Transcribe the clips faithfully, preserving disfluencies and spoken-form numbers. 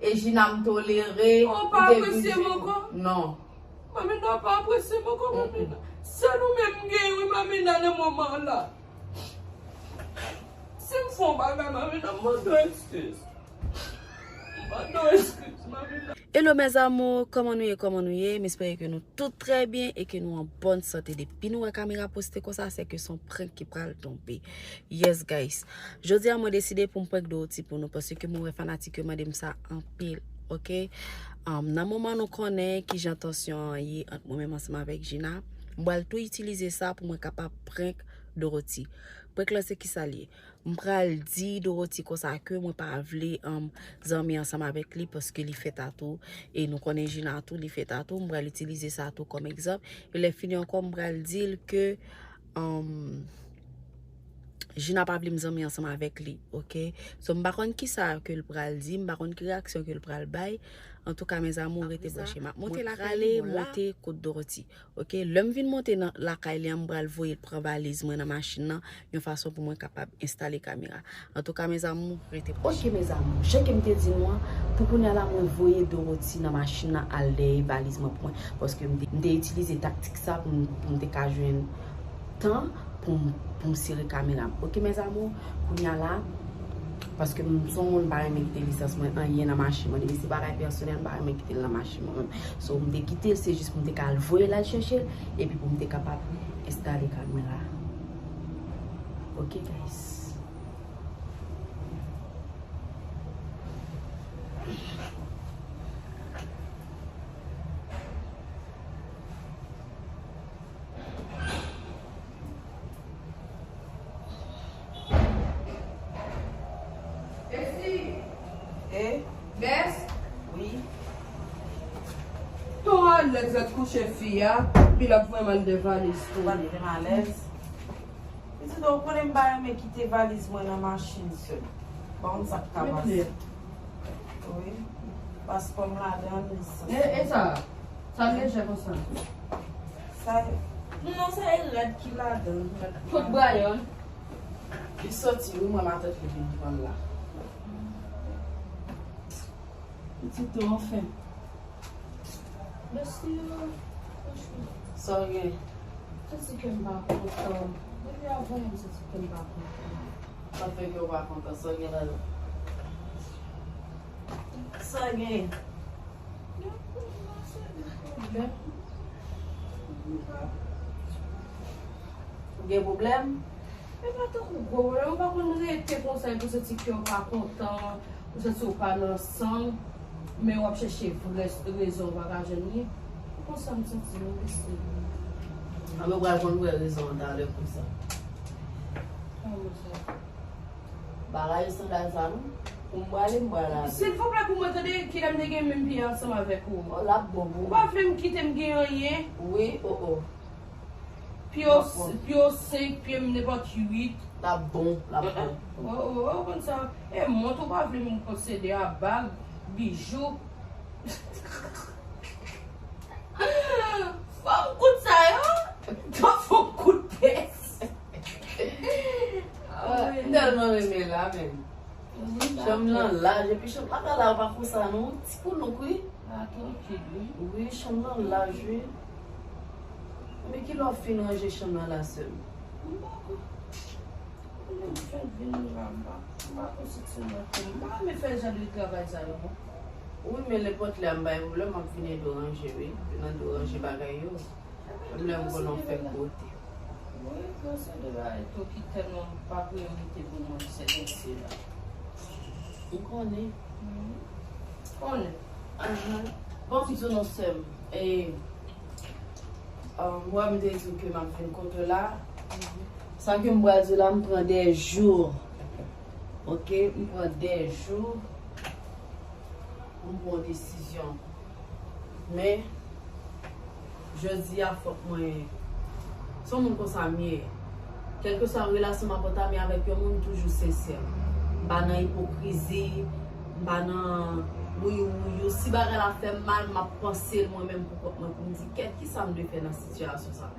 E Gina m tolere. Ou pa apresye m ankò? Non. Mamina pa apresye m ankò, Mamina. Sèl ou menm m genyen, wi, Mamina, nan moman la. Si m fè yon bagay, Mamina, m mande w eskiz. M mande w eskiz, Mamina. Hello mes amours, kòman nou ye, kòman nou ye? M espere ke nou tout trè byen e ke nou an bòn sante. Depi nou wè kamera poste konsa, se ke se yon prank ki pral tonbe. Yes, guys. Jodi a, mwen deside pou m prank Dorothy pou nou, paske mwen wè fanatik yo mande m sa anpil, oke? Um, nan moman nou konnen kijan tansyon an ye ant mwen menm ansanm avèk Gina, m pral tou itilize sa pou mwen kapab prank Dorothy. Prank lan se kisa l ye? M pral di Dorothy konsa ke mwen pa vle, um, zanmi ansanm avèk li paske li fè tatou, e nou konnen Gina tou, li fè tatou, m pral itilize sa tou kòm egzanp, e lè fini ankò, m pral di l ke, um, Gina pa vle m zanmi ansanm avèk li, oke? So, m pa konn kisa ke l pral di, m pa konn ki reyaksyon ke l pral bay. Antouka, mes amours, rete branche. M ap monte lakay li, monte kot Dorothy, oke? Lè m vin monte nan lakay li an, m pral voye l pran valiz mwen nan machin nan, yon fason pou mwen kapab enstale kamera. Antouka, mes amours, rete branche. Oke, mes amours, jan ke m te di nou an, pou kounye a la, mwen voye Dorothy nan machin nan al dèyè valiz mwen pou mwen, paske m te, m te itilize taktik sa pou m, pou m te ka jwenn tan pou m, pou m sere kamera m. Oke, mes amours, kounye a la, paske m se yon moun m pa renmen kite lisans mwen anyen nan machin mwen. Depi se bagay pèsonèl, m pa renmen kite l nan machin mwen menm. So, m te kite l, se jis pou m te ka al voye l al chèche l, epi pou m te kapab enstale kamera. Oke, guys. Esi. E? Bès? Wi. Ton alèz lèt kouche fi a, epi l ap voye m al de valiz tou. Valiz te malèz. Pitit, ou konnen m pa renmen kite valiz mwen nan machin sèl. Pa konn sa k ka pase. Wi. Paspò m ladan l, lisans. E, e sa? Sa lejè konsa? Sa, non, sa e rad ki ladan l. Kot Brian? Li soti, wi, mwen matant li vin pran l la. Pitit, ou anfen. Mèsi, franchman. Sa w gen? Santi ke m pa kontan. Depi avan, m santi ke m pa kontan. Sa fè ke w pa kontan? Sa w gen ladan? Sa w gen? Yon pwoblèm. Ou gen pwoblèm? E pa tankou gwo pwoblèm, ou pa konn rete konsa epi w santi ke w pa kontan, ou santi w pa nan san, men w ap chèche vrè rezon ou pa ka jwenn li. Se konsa m santi m, mesye. Anben, ou pral konn vrè rezon an talè konsa. Kòman sa? Bagay sandal sa non. Pou m prale, m prale avè w. Silvouplè, pou mwen tande, kilè m te gen menm pye ansanm avèk ou? Oh, l ap bon pou ou. Ou pa vle m kite m gen anyen? Wi, oh, oh. Pye w, pye w senk, pye m nenpòt uit. L ap bon, l ap bon. Oh, oh, oh, konn sa. E mont ou pa vle m posede a, bag, bijou. Fanm kout sa yo, fò fanm kout pès. M tèlman renmen la, menm. Chanm nan laj, epi chanm lakay la pa konsa non, ti kounouk wi. Ah, trankil wi. Wi, chanm nan laj wi. Men kilè w fin ranje chanm nan la sèm? M pa konn. Kounye m fè vin la, m pa, m pa konn si ti mwen konn. M pa renmen fè jan de travay sa yo non. Wi, men nenpòt lè m bay pwoblèm, m ap vin ede w ranje wi. Vin ede w ranje bagay yo. Menm lè m konnen w fè gwote. Wi, gen se de bagay tou ki tèlman pa priyorite pou mwen, se konsi la. M konnen. Konnen. Ahan. Bon, m di w non, sè m. E, um, wè m te di w ke m ap vin kote w la. Sa ke m pral di w la, m pran de jou. Oke, m pran de jou. Pou m pran yon desizyon. Men, jodi a, fòk mwen, se yon moun konsa m ye. Kèlkeswa relasyon m ap antame avèk yon moun, toujou sensè. M pa nan ipokrizi, m pa nan wouyou wouyou. Si bagay la fè m mal, m ap panse l mwen menm pou kont mwen, pou m di, kèt, kisa m dwe fè nan sitiyasyon sa?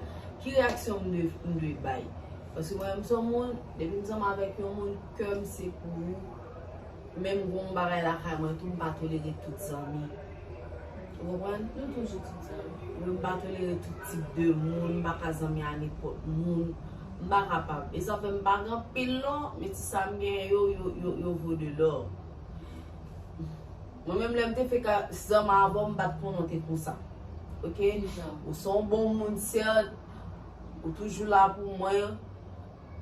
Ki reyaksyon m dwe, m dwe bay? Paske mwen menm, se yon moun, depi m ansanm avèk yon moun, kè m se pou ou. Menm gon bagay lakay mwen tou, m pa tolere tout zanmi. Ou konprann? Nou toujou tout zanmi. Mwen m pa tolere tout tip de moun, m pa ka zanmi a nenpòt moun. M pa kapab. E sa fè m pa gen anpil non, men ti sa m gen yo, yo, yo, yo vo de lò. Mwen menm lè m te fèk zanmi avè w, m pa t konnen w te konsa. Oke? Ou se yon bon moun, sèt. Ou toujou la pou mwen.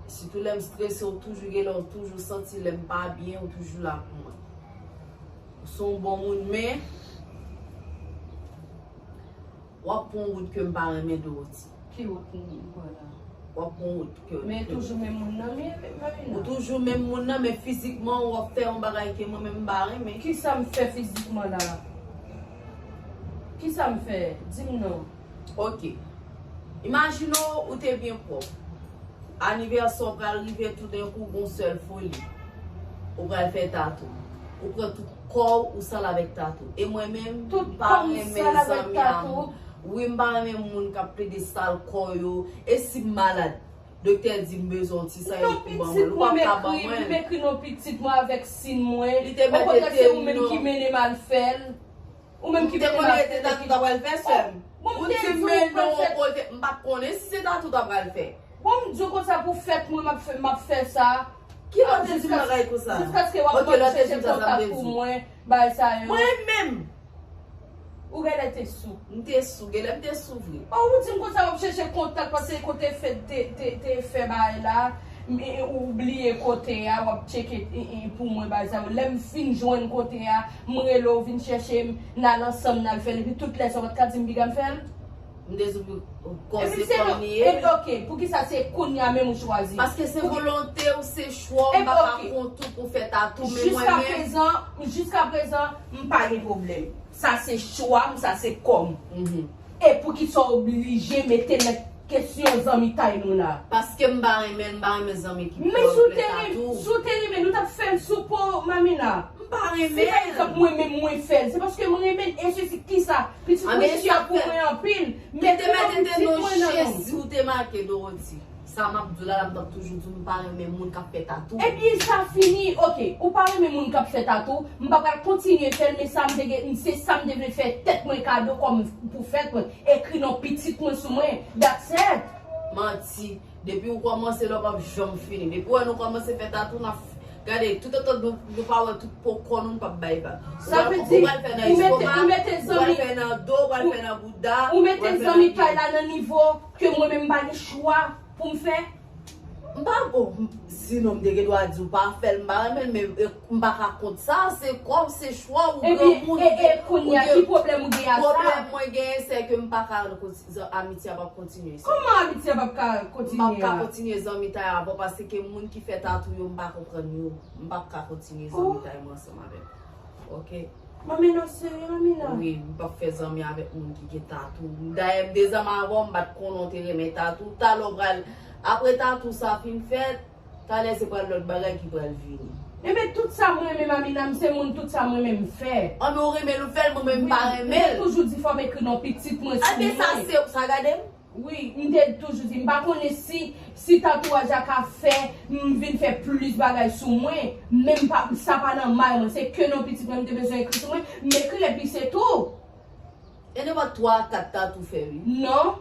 Sitou lè m strese, ou toujou gen lè, ou toujou santi lè m pa byen, ou toujou la pou mwen. Ou se yon bon moun, men w ap pran yon wout ke m pa renmen, Dorothy. Ki wout pou mwen pran la? W ap pran yon wout ke Men toujou menm moun nan, men, men, men, ou toujou menm moun nan, men fizikman w ap fè yon bagay ke mwen menm m pa renmen. Ki sa m fè fizikman la? Ki sa m fè? Di m non. Oke. Imajine w, ou te byen pwòp. Anivèsè w pral rive, toudenkou gon sèl foli. Ou pral fè tatou. Ou pran tout kò w, ou sal avèk tatou. E mwen menm, m pa renmen zanmi a moun. Wi, m pa renmen moun k ap plede sal kò yo. E si m malad? Doktè di m bezwen yon ti sa yo pou ban mwen l, ou p ap ka ban mwen l. M ekri non pitit mwen avèk sin mwen. Okontrè, se ou menm ki mennen m al fè l. Ou menm ki mennen m al fè l. M te konnen se tatou w t ap pral fè, sè m. Ou di m mennen w yon kote, m pa t konnen si se tatou w t ap pral fè. Bon, m di w konsa pou fèt mwen, m ap fè, m ap fè sa. Ki lè w te di m bagay konsa? Jiskaske w ap mande chèche kontak pou mwen, bagay sa yo. Mwen menm! Ou genlè te sou. M te sou, genlè m te sou vre. Oh, ou di m konsa w ap chèche kontak paske kote fèt te, te, te fè bagay la, m, e, ou bliye kote a, w ap tcheke, e, e, pou mwen bagay sa yo. Lè m fin jwenn kote a, m rele w vin chèche m, n al ansanm, n al fè l, epi tout lè sa w pa t ka di m piga m fè l. M te sou kò se kòm li ye. Epi se non, epi oke, poukisa se kounye a menm ou chwazi? Paske se volonte w, se chwa w, m pa ka kont ou pou fè tatou, men mwen menm. Jiskaprezan, jiskaprezan, m pa gen pwoblèm. Sa se chwa m, sa se kò m. E poukisa w oblije mete nan kesyon zanmitay nou la? Paske m pa renmen, m pa renmen zanmi ki pran plè tatou. Men si w te renmen, si w te renmen, nou t ap fè l sou po, Mamina. M pa renmen. Si pa egzanp mwen menm mwen fè l, se paske m renmen l, e sesi kisa? Pitit mwen chè pou mwen anpil. Men te mete non pitit mwen nan non. Jezi ou te make, Dorothy. Sa m ap di w la, la m t ap toujou di w m pa renmen moun k ap fè tatou. Ebyen sa fini, oke. Ou pa renmen moun k ap fè tatou, m pa pral kontinye fè l, men sa m te gen, se sa m te vle fè tèt mwen kado kòm pou fèt mwen. Ekri non pitit mwen sou mwen. That's it. Manti. Depi ou kòmanse la, w p ap janm fini. Depi w wè nou kòmanse fè tatou, n ap f-, gade, toutotan nou, nou pa wè tout po kò nou, nou p ap bay vag. Sa vle di, ou pral fè nan estomak, ou pral fè nan do, ou pral fè nan bouda, ou pral fè nan pye. Ou mete zanmitay la nan nivo ke mwen menm m pa gen chwa pou m fè. M pa, oh, m, sinon m te gen dwa di w pa fè l, m pa renmen l, men, e, m pa ka kont sa, se kò w, se chwa w, ou granmoun, ou gen, ou gen, pwoblèm mwen genyen, se ke m pa ka konti-, zan-, amitye a p ap kontinye. Kòman amitye a p ap ka kontinye a? M p ap ka kontinye zanmitay avè w, paske moun ki fè tatou yo, m pa konprann yo. M p ap ka kontinye zanmitay mwen ansanm avè w. Oke? Mamina, w serye, Mamina? Wi, m p ap fè zanmi avèk moun ki gen tatou. Dayè, m te zanmi avè w, m pa t konnen w te renmen tatou. Talè w pral, apre tatou sa fin fèt, talè se pral lòt bagay ki pral vini. Ebyen, tout sa m renmen, Mamina, m se moun, tout sa m renmen, m fè. Anben, w renmen l, ou fè l, mwen menm, m pa renmen l. Wi, m te toujou di fò m ekri non pitit mwen sou mwen. Anben, sa se, sa gade m? Wi, m te toujou di, m pa konnen si, si tatouaj la ka fè m vin fè plis bagay sou mwen, men m pa, sa pa nan may mwen, se ke non pitit mwen m te bezwen ekri sou mwen, m ekri epi se tou. E nenpòt twa a kat tatou fè, wi. Non.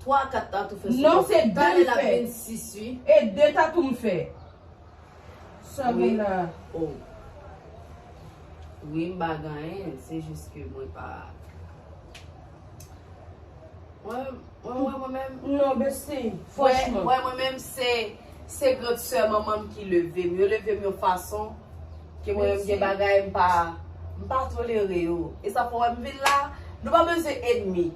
Twa a kat tatou fè sou kò. Non, se de m fè. Talè l ap vin sis, wi. E de tatou m fè. Sa gen la? Oh. Wi, m pa gen anyen, se jis ke mwen pa. Mwen, mwen, mwen, mwen menm. Non, besti, franchman. Mwen, mwen menm, se, se gran sè manman m ki leve m. Yo leve m yon fason ke mwen menm gen bagay m pa, m pa tolere yo. E sa fè w wè m vin la, nou pa bezwen ènmi.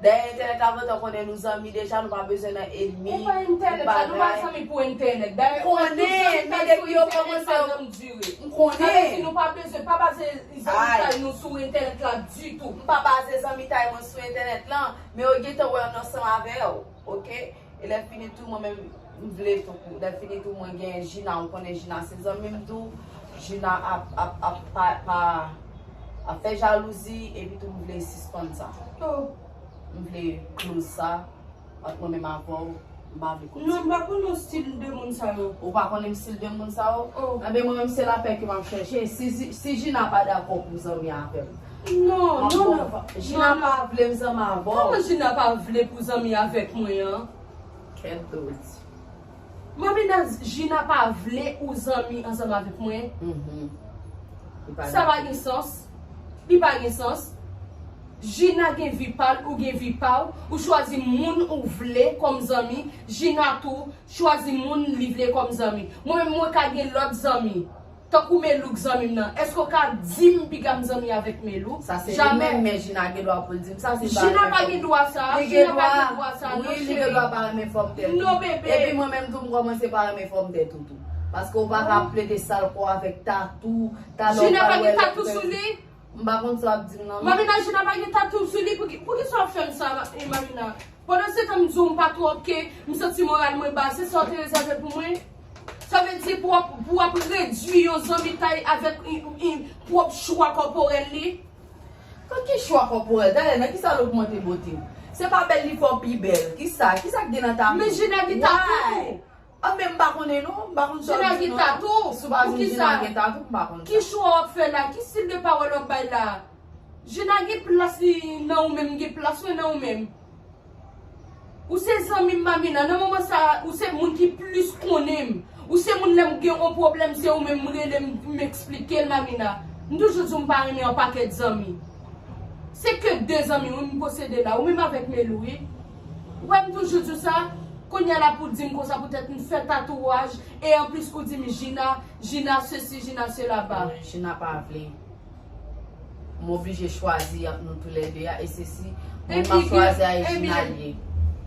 Dayè entènèt la, pandan konnen nou zanmi deja, nou pa bezwen nan ènmi, pou bagay. E pa entènèt la, nou pa zanmi pou entènèt. Dayè, mwen tout zanmitay sou entènèt pa janm dire. M konnen. Sa vle di nou pa bezwen, pa baze zanmitay nou sou entènèt la ditou. M pa baze zanmitay mwen sou entènèt lan, men yo gentan wè m ansanm avè w, oke? E lè fini tou, mwen menm, m vle tou pou, lè fini tou, mwen gen Gina, ou konnen Gina se zanmi m tou. Gina ap, ap, ap, pa, pa, ap fè jalouzi, epi tou m vle sispann sa. M vle close sa, ant mwen menm avè w, M pa vle konn Non, m pa konn yon stil de moun sa yo. Ou pa konnen m stil de moun sa yo? Oh. Enben, mwen menm se lapè ke m ap chèche. Si, si, si Gina pa dakò pou zanmi avè m, Non, m ap non, bon non. pa. Gina Non, pa non. Vle m zanmi avè w. Kòman Gina pa vle pou zanmi avèk mwen an? Kèt doti. Mamina, Gina pa vle ou zanmi ansanm avèk mwen? Mhm. Li pa Sa pa dakò. Gen sans. Li pa gen sans. Gina gen vi pa l, ou gen vi pa w. Ou chwazi moun ou vle kòm zanmi. Gina tou chwazi moun li vle kòm zanmi. Mwen menm, mwen ka gen lòt zanmi. Tankou Melou k zanmi m nan. Èske w ka di m piga m zanmi avèk Melou? Sa se li Jamè. Menm, men Gina gen dwa pou l di m sa. Se Gina pa gen dwa sa. Li Gina gen pa dwa. Gen dwa sa. Wi, Non, li cheri. Gen dwa pa renmen fòm tèt. Non, bebe. Epi mwen menm tou, m kòmanse pa renmen fòm tèt ou tou. Paske ou pa ka plede sal kò avèk tatou. Talè ou Gina pa pral gen wè tatou lè sou li? M pa konn sa w ap di m nan. Mamina, Gina pa gen tatou sou li. Pou ki, pou ki sa w ap fè m sa, eh, Mamina? Pandan se tan m di w m pa twò oke, m santi moral mwen ba. Se sa w te rezève pou mwen? Sa vle di pou w ap, pou w ap redui yon zanmitay avèk i- i- pwòp chwa kòporèl li? Kon ki chwa kòporèl? Talè, nan ki sa l ogmante bote w? Se pa bèl li fè w pi bèl. Ki sa? Ki sa k gen nan tatou? Men Gina gen tatou tou. Ah, men m pa konnen non. M pa konn sa w Gina di gen non. Tatou. Si w pa Pou di ki Gina sa? Gen tatou, m pa konn Ki sa. Chwa w ap fè la? Ki stil de pawòl w ap bay la? Jina gen plas li nan ou menm, gen plas mwen nan ou menm. Ou se zanmi m, Mamina. Nan moman sa, ou se moun ki plis konnen m. Ou se moun lè m gen yon pwoblèm, se ou menm m rele m, m eksplike l, Mamina. M toujou di w m pa renmen yon pakèt zanmi. Se ke de zanmi wi m posede la, ou menm avèk Melou wi. Ou wè m toujou di w sa, kounye a la pou di m konsa poutèt m fè tatouaj, e anplis ou di m Jina, Jina sesi, Jina sela ba. Jina pa vle. M oblije chwazi ant nou toulède a, e se si moun Epi m ap chwazi a, e epi Jina l ye.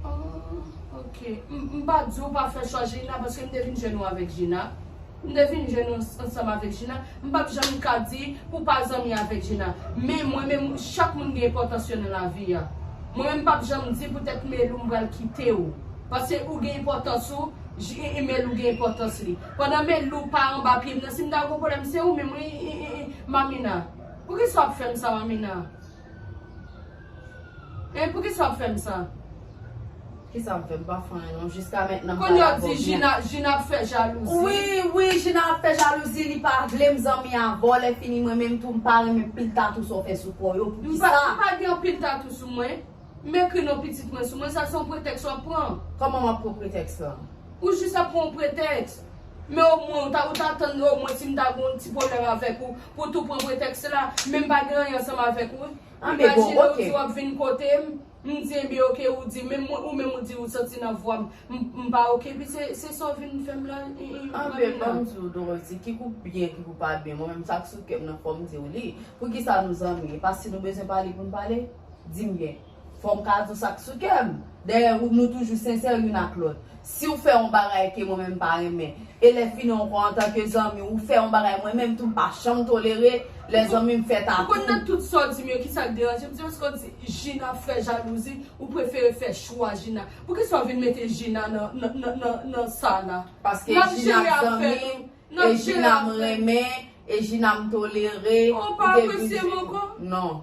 Oh, ok. M m pa di w pa fè chwa Jina, paske m te vin jwenn ou avèk Jina. M te vin jwenn ou ansanm avèk Jina. M p ap janm ka di pou pa zanmi avèk Jina. Men mwen menm, chak moun gen enpòtans yo nan lavi a. Mwen menm, m p ap janm di poutèt Melou m pral kite w. Paske ou gen enpòtans ou, J- e Melou gen enpòtans li. Pandan Melou pa anba pye m nan, si m ta gen pwoblèm, se ou menm wi, e, e, e, Mamina. Poukisa w ap fè m sa, Mamina? E poukisa w ap fè m sa? Kisa m fè? M pa fè anyen non. Jiska mentnan m Kounye a pale w di avè w byen. Jina, Jina ap fè jalouzi. Wi, wi, Jina ap fè jalouzi, li pa vle m zanmi avè w, lè fini mwen menm tou m pa renmen pil tatou sa w fè sou kò yo. M pa, Poukisa? M pa gen anpil tatou sou mwen. M ekri non pitit mwen sou mwen, sa se yon pretèks w ap pran. Kòman m ap pran pretèks la? Ou jis ap pran yon pretèks. Men omwen, ou ta, ou ta tann omwen si m ta gen yon ti pwoblèm avèk ou, pou tou pran pretèks la, men m pa gen anyen ansanm avèk ou. Ah, men bon, Imajine ou ok. Di w ap vin kote m, m di, ebyen, ok, ou di, men mwen, ou menm ou di ou santi nan vwa m, m, m pa ok, epi se, se sa w vin fè m la, e, e, Ah, Mamina. Ben, ban m di w, Dorothy, ki kou byen, ki kou pa byen, mwen menm sa k sou kè m nan fò m di w li. Poukisa nou zanmi? E pa si nou bezwen pale pou n pale? Di m byen. Fò m ka di w sa k sou kè m. Dayè, ou- nou toujou sensè youn ak lòt. Si w fè yon bagay ke mwen menm m pa renmen, e lè fini ankò antanke zanmi, ou fè yon bagay mwen menm tou m pa janm tolere, lè zanmi m fè Ou konn tatou. Nan tout sa w di m yo, kisa k deranje m? Se paske w di Jina ap fè jalouzi, ou prefere fè chwa Jina. Poukisa w vin mete Jina nan, nan, nan, nan, nan sa la? Paske N ap Jina jere afè zanmi nou. m, N ap e jere Jina m afè nou. Renmen, e Jina m tolere. Ou pa ou te apresye vin- m ankò? Non.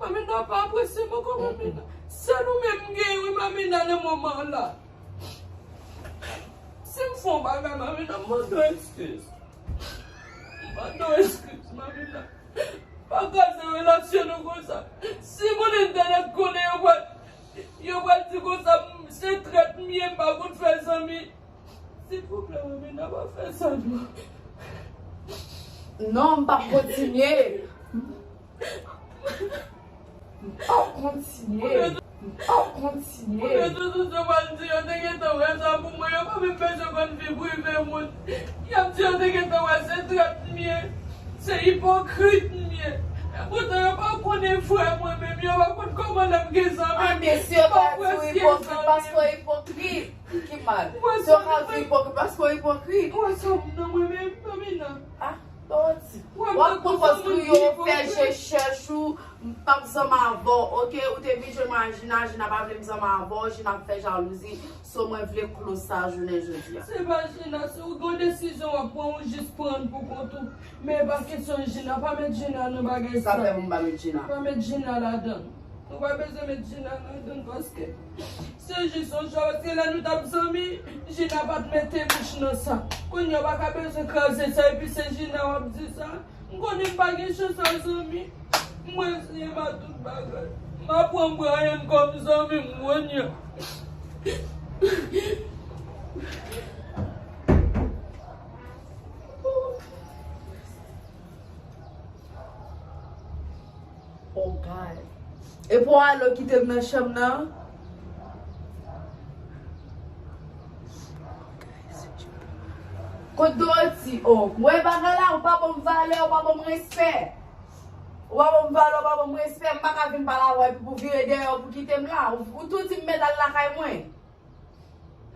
Mamina, ou pa apresye m ankò, Mamina. Sèl ou menm m genyen, wi, Mamina, nan moman an la. Si m fè yon bagay, Mamina, m mande w eskiz. M mande w eskiz, Mamina. Pa kraze relasyon nou konsa. Si moun entènèt konnen, yo pral, yo pral di konsa, m- se trèt m ye, m pa konn fè zanmi. Silvouplè, Mamina, pa fè sa non. Non, m p ap kontinye. M p ap kontinye. M p ap kontinye. Rezo sosyo pral di yo te gentan wè sa pou mwen, yo pa menm bezwen konn vi prive moun. Y ap di yo te gentan wè se trèt m ye, se ipokrit m ye. Poutan yo pa konnen frè mwen menm, yo pa konn kòman lè m gen zanmi. Ah, mesye, pa di w ipokrit paske w ipokrit. Ki mal? Se w ka di ipokrit paske w ipokrit. Ou wè sa m nan mwen menm, Mamina? Ah, Dorothy. W ap pran pòz pou yo fè je chèch ou, m p ap zanmi avè w, oke? Ou te vin jwenn mwen ak Jina, Jina pa vle m zanmi avè w, Jina ap fè jalouzi. So mwen vle close sa jounen jodi a. Se pa Jina, se ou gen yon desizyon w ap pran, ou jis pran l pou kont ou. Men e pa kesyon Jina, pa met Jina nan bagay sa. Sa fè pou m pa met Jina. Pa met Jina ladan. Nou pa bezwen met Gina ladan l paske se jis yon chwa, paske lè nou t ap zanmi, Gina pa t mete bouch nan sa. Kounye a w pa ka bezwen kraze sa epi se Gina w ap di sa. M konnen m pa gen chans a zanmi. M reziye m a tout bagay. M aprann Brian kòm zanmi m kounye a. Oh God. Epi w ale w kite m nan chanm nan. Kot Dorothy? Oh, mwen bagay la, ou pa ban m valè, ou pa ban m respè. Ou pa ban m valè, ou pa ban m respè, m pa ka vin pale avè w epi pou vire dèyè w pou kite m la. Ou, ou tou di m mèt al lakay mwen.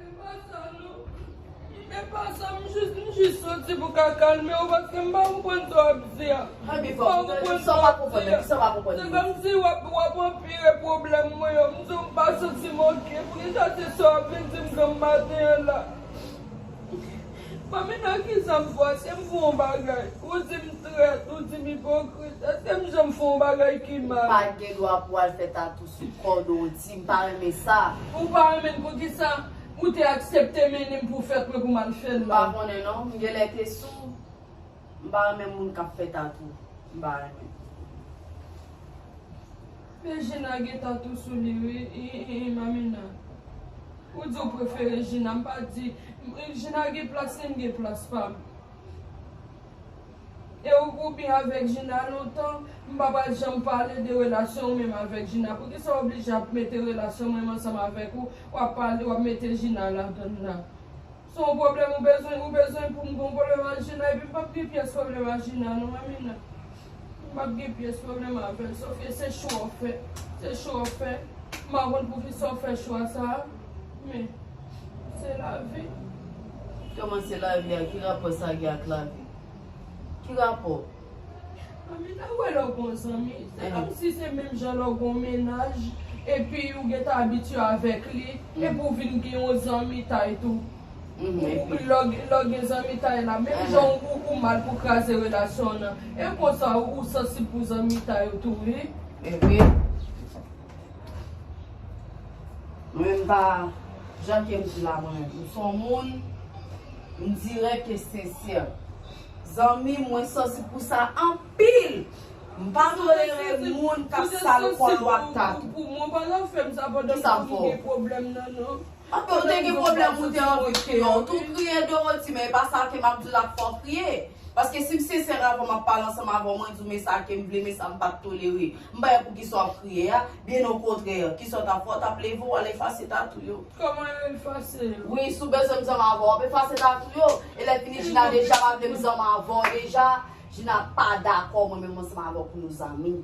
E pa sa non. E pa sa, m jis, m jis soti pou ka kalme w, paske m pa konprann sa w ap di a. Mwen byen fò, m pa konprann sa w ap di a. Sa w pa konprann, sa w pa konprann. Se kòmsi w ap, w ap anpire pwoblèm mwen yo. M di w m pa santi m oke. Poukisa se sa w ap vin di m granm maten an la? Mamina, kisa m fè w? Se m fè w yon bagay. Ou di m trèt, ou di m ipokrit. Èske m janm fè w yon bagay ki mal? Ou pa gen dwa pou w al fè tatou sou kò Dorothy. M pa renmen sa. Ou pa renmen l poukisa? Ou te aksepte mennen m pou fèt mwen pou m al fè l la. M pa konnen non. M genlè te sou. M pa renmen moun k ap fè tatou. M pa renmen. Men Gina gen tatou sou li wi, i, i, i, Mamina. Ou di w prefere Gina, m pa di, Gina gen plas li, m gen plas pa m. E ou, ou byen avèk Gina lontan, m pa pral janm pale de relasyon w menm avèk Gina. Poukisa w oblije ap mete relasyon mwen ansanm avèk ou, w ap pale, w ap mete Gina ladann la? Se yon pwoblèm ou bezwen, ou bezwen pou m gen yon pwoblèm ak Gina, epi m p ap gen pyès pwoblèm ak Gina non, Mamina. M p ap gen pyès pwoblèm avè l. Sofye, se chwa w fè. Se chwa w fè. M pa konn poukisa w fè chwa sa a, men se lavi. Kòman se lavi a? Ki rapò sa gen ak lavi? Ki rapò? Mamina, ou wè lè w gen yon zanmi, se kòmsi se menm jan lè w gen yon mennaj, epi ou gentan abitye avèk li, epi ou vin gen yon zanmitay tou. Ou, lè w gen, lè w gen zanmitay la, menm jan ou, ou mal pou kraze relasyon an nan, e konsa ou, ou sansib pou zanmitay ou tou, wi. Epi, mwen, m pa, jan ke m di la, mwen, m se yon moun, m dirèk e sensè. Zanmi, mwen sansib pou sa anpil. M pa tolere moun k ap sal kò yo ak tatou. Pou mwen, pa nan fè m sa pandan m gen pwoblèm nan, non. Anben, ou te gen pwoblèm, ou te anvi kriye. Ou tou kriye, Dorothy, men e pa sa ke m ap di w la k fè w kriye. Paske si m sensè avè w, m ap pale ansanm avè w, mwen di w men sa ke m vle, men sa m pa t tolere. M pa wè poukisa w ap kriye a. Byen okontrè, kisa w t ap fè? W t ap leve w al efase tatou yo. Kòman yo efase yo? Wi, si w bezwen m zanmi avè w, w ap efase tatou yo. E lè fini, Gina deja pa vle m zanmi avè w deja. Gina pa dakò mwen menm ansanm avè w pou nou zanmi.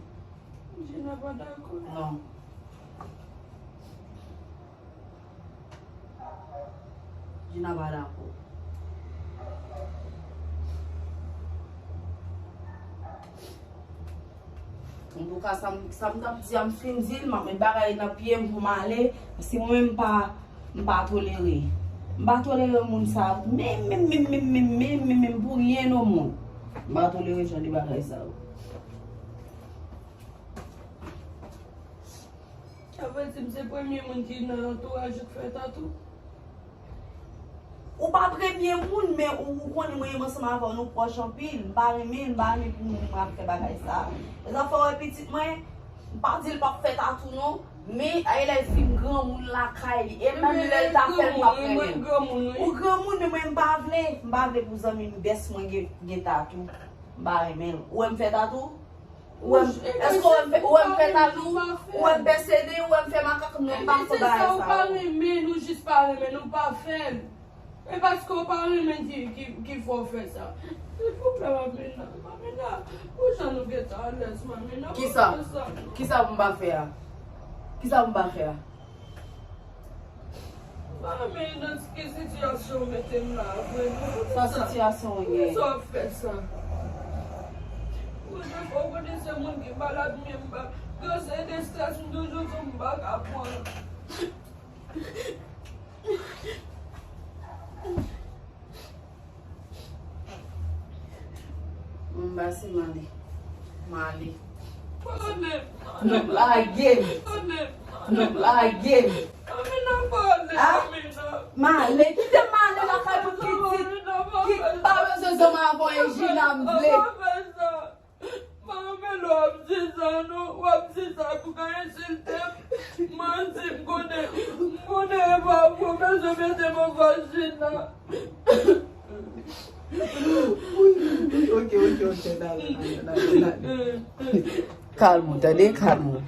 Gina pa dakò? Non. Gina pa dakò. Antouka, sa m, sa m t ap di a, m fin di l, m ap met bagay nan pye m pou m ale, paske mwen menm m pa, m pa tolere. M pa tolere moun sa yo, menm, menm, menm, pou ryen o mond. M pa tolere jan de bagay sa yo. Sa vle di m se premye moun ki nan antouraj ou k fè tatou? Ou pa premye moun, men ou, ou konnen mwen menm ansanm avè w, nou pwòch anpil. M pa renmen l, m pa renmen pou moun mwen ap fè bagay sa. E sa fè w wè pitit mwen, m pa di l p ap fè tatou non, men a lè l fin granmoun lakay li. E menm lè l ta fè l, m p ap renmen l. Ou granmoun, men mwen m pa vle, m pa vle pou zanmi m bès mwen gen, gen tatou. M pa renmen l. Ou wè m fè tatou? Ou wè m, èske ou wè m fè, ou wè m fè tatou? Ou wè m pèse nen? Ou wè m fè makak? Non, m pa fè bagay sa yo. Ou pa renmen l, ou jis pa renmen l, ou pa fè l. E paske ou pa renmen ki, ki, ki fè w fè sa. Silvouplè, Mamina, Mamina, pou jan nou gentan alèz, Mamina, pa fè sa non. Kisa? Kisa pou m pa fè a? Kisa pou m pa fè a? Mami, nan ki sitiyasyon w mete m la, vre, non? Sa sitiyasyon w ye? Poukisa w ap fè sa? Ou defo, ou konnen se moun ki malad, men m pa, grase de estrès, m toujou di w m pa ka pran. M pase m ale. M ale. Nou lage m. Nou lage m. Ah, m ale. Kite m ale lakay pou pitit. Kit, m pa bezwen zanmi avè w, e Jina m vle. Pa anpil w ap di sa non, w ap di sa pou ka ensilte m. Mwen di m konnen, m konnen e pa pou w bezwen mete m anfas Jina. Wi, wi, wi, ok, ok, ok, n ale, n ale, n ale, n ale. Kalm ou, tande, kalm ou.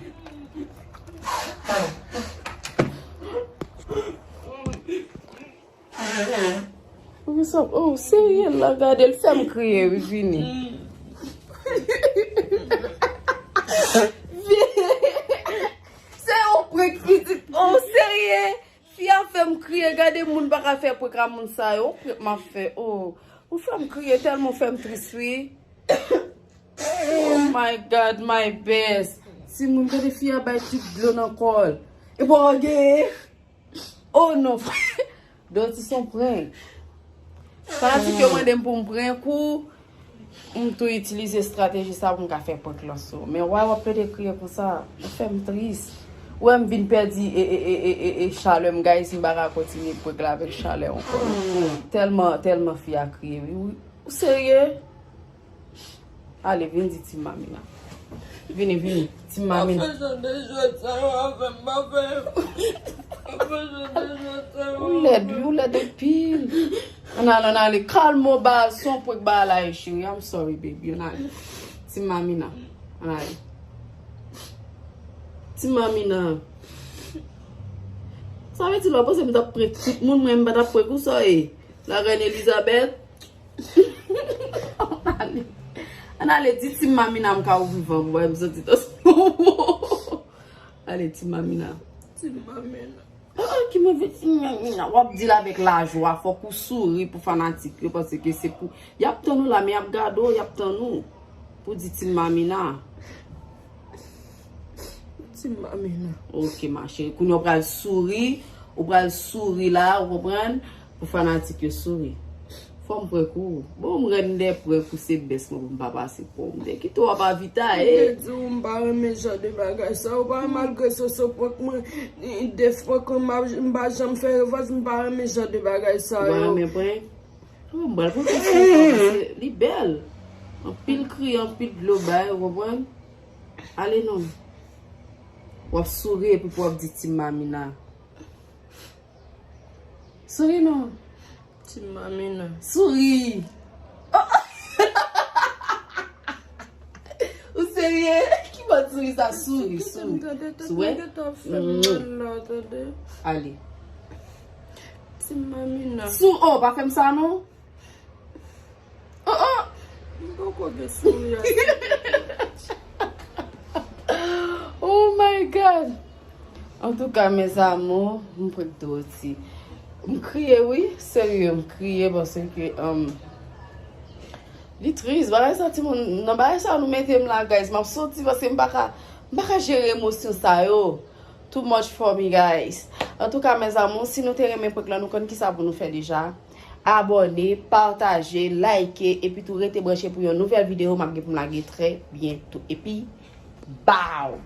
Poukisa, oh, serye la, gade l fè m kriye, wi, vini. Se yon prank pitit, oh, serye. Fi a fè m kriye, gade moun pa ka fè prank a moun sa yo, prank m ap fè, oh. Ou fè m kriye tèlman, ou fè m tris, wi. Oh my God, my best. Timoun, gade fi a bay tout dlo nan kò l. E pa w genyen? Oh non. Doti se yon prank. Fanatik yo mande m pou m prank ou. M tou itilize estrateji sa pou m ka fè prank lan sou. Men why w ap plede kriye konsa? Ou fè m tris. Ou wè m vin pèdi e, e, e, e, e, e chalè m, guys, m pa ka kontinye prank la avèk chalè ankò. Tèlman, tèlman fi a kriye, wi, wi. Ou serye? Ale, vin di Team Mamina. Vini, vini. Team Mamina. Pa fè jan de jwèt sa yo avè m, pa fè yo. Pa fè jan de jwèt sa yo avè m. Ou lèd, wi, ou lèd anpil. Ann ale, ann ale. Kalm ou, baz, se yon prank ba la ye, cheri. I'm sorry, baby. Ann ale. Team Mamina. Ann ale. Team Mamina. Sa vle di lè w panse m t ap prank tout moun, mwen m pa t ap prank ou sa ye. La reine Elizabeth. Ann ale. Ann ale, di Team Mamina m ka ouvri van pou mwen, m santi tansyon. Ale, Team Mamina. Team Mamina. Ah, ki move Team Mamina. W ap di l avèk lajwa, fòk ou souri pou fanatik yo, paske se pou, y ap tann ou la, men y ap gade w, y ap tann ou. Pou di Team Mamina. Team Mamina. Ok, ma chérie. Kounye a w pral souri, ou pral souri la, ou konprann? Pou fanatik yo souri. Fò m prank ou. Bon, m rèn de prank ou se best mwen pou m pa pase pran w. M te kite w ap avitaye. M te di w m pa renmen jan de bagay sa yo. Pa malgre se se prank mwen, de prank mwen, m pa janm fè revòs, m pa renmen jan de bagay sa yo. Ou pa renmen prank? Oh, m pral pran prank sa ankò, paske li bèl. Anpil kri, anpil dlo bay, ou konprann? Ale non. W ap souri epi pou w ap di Team Mamina. Souri non. Team Mamina. Souri. Ou serye? Ki bò souri sa? Souri, souri. Sou wè? Tèt mwen gentan ap fè m mal la, tande. Ale. Team Mamina. Sou, oh, pa fè m sa non. Oh, oh. M poko gen souri a. Oh my God. Antouka, mes amours, m prank Dorothy. M kriye, wi. Serye, m kriye paske, um, li tris. Bagay sa, timoun, nan bagay sa, nou mete m la, guys. M ap soti paske m pa ka, m pa ka jere emosyon sa yo. Too much for me, guys. Antouka, mes amours, si nou te renmen prank lan, nou konn kisa pou nou fè deja. Abòne, pataje, like, epi tou rete branche pou yon nouvèl videyo m ap gen pou m lage trè byento. Epi, bow!